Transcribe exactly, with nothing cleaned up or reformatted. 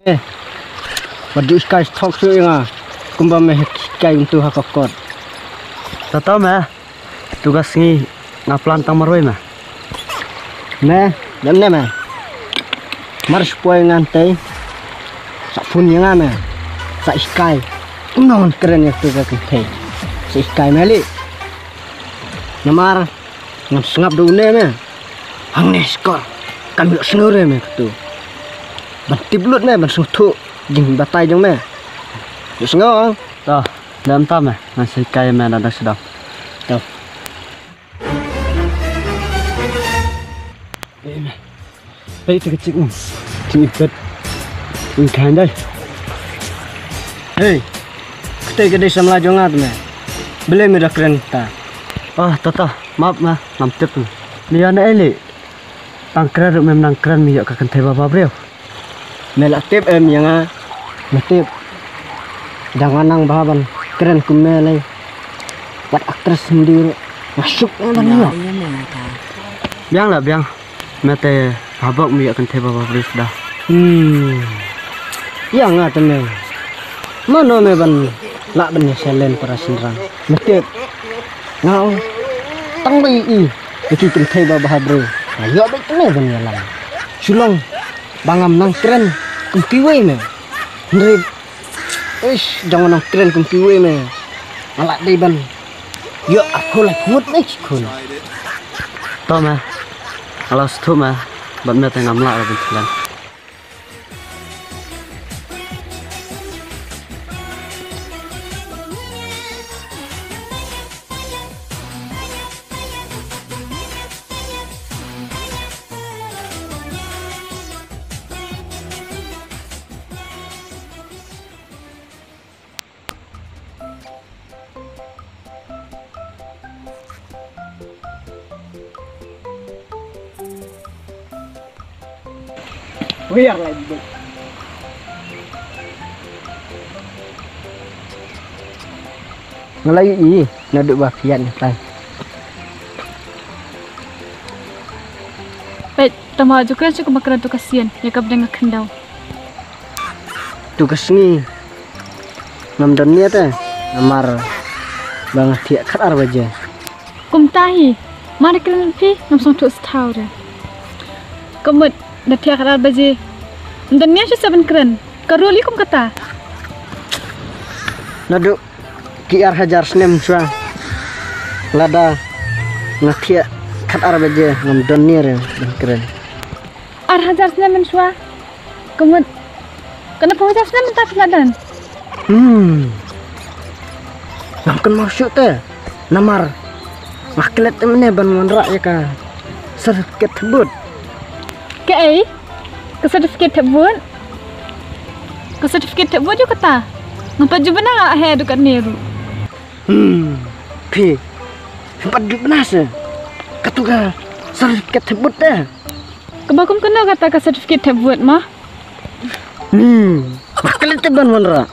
Eh, wat ju hikai thok shuh ïa nga kumba me hikai kumtu ha ka kot. Tata me, tu ka sngi nga plan tang marwei me. Me, dem ne me. Mar shu poi ngan tei. Sa phone ïa nga me. Sa hikai. Kumno ngan kren ïa tu ka kynthei. Sa hikai me li. Namar ngam sngap da une me. Hangne skor kam ïoh sngew re me katu. Ban tip lut me ban sngewthuh jingbatai jong me. Ïoh sngew. To, da em ta me ngan sa hikai me da da sdang. To. Peit te ka chik um. Chik pet. Ing khan dai. Hey. Kate ka dei samla jong nga te me. Bele me da kren ta. Ah, tata, map ma, ngam tip. Me ïa na eli. Tang kren ruh mem nang kren me ïa ka kynthei baba briew. Me la tip em ïa nga. Me tip. Dang nga nang ba ban kren kum me lei. Wat actress Hindi ruh. Nga suk nang ban ïa. Biang la biang. Me te habok me ïa kynthei baba briew da. Hmm. Ïa nga te me. Mano me ban la ban ïa selen para sendra. Me tip. Nga ong. Tang ba i i. Ki kynthei baba briew. Nga ïa ba te me ban ïa lam. Shulong. Ba ngam nang kren kum kiwei me. Hynrei ish, jong nang kren kum kiwei me. Nga la dei ban ïoh arphew laiphew ngut me ki khun. To me. Nga la sngewthuh me. Bad me te ngam lah ban kren. We are like this. Nga la ïohi naduh ba phi ïaid nangtai. Peit, tang ba ju kren shuh kumba kren tu ka sien, ïa kaba dang nga khyndew. Tu ka sngi ngam don nia te, namar ba nga thiah khatar baje. Kumta hi, mar kren phi ngam sngewthuh sthaw re. Ka mut da thiah khatar baje. Ym don nia shuh sa ban kren. Ka rul hi kum kata. Naduh ki ar hajar snem shuwa. Lada nga thiah khatar baje ngam don nia re ban kren. Ar hajar snem mynshuwa. Ka mut. Kane phew hajar snem mynta phi la don. Hmm. Ngam kynmaw shuh te. Namar nga klet te mynne ban wanrah ïa ka certificate thep vote. Kaei? Ka certificate thep vote? Ka certificate thep vote ïa kata. Ngam pat ju bna nga he du katne ruh. Hmm. Phi. Phi pat ju bna se. Katu ka certificate thep vote te. Kaba kum kano kata ka certificate thep vote ma? Hmm, ba klet te ban wanrah.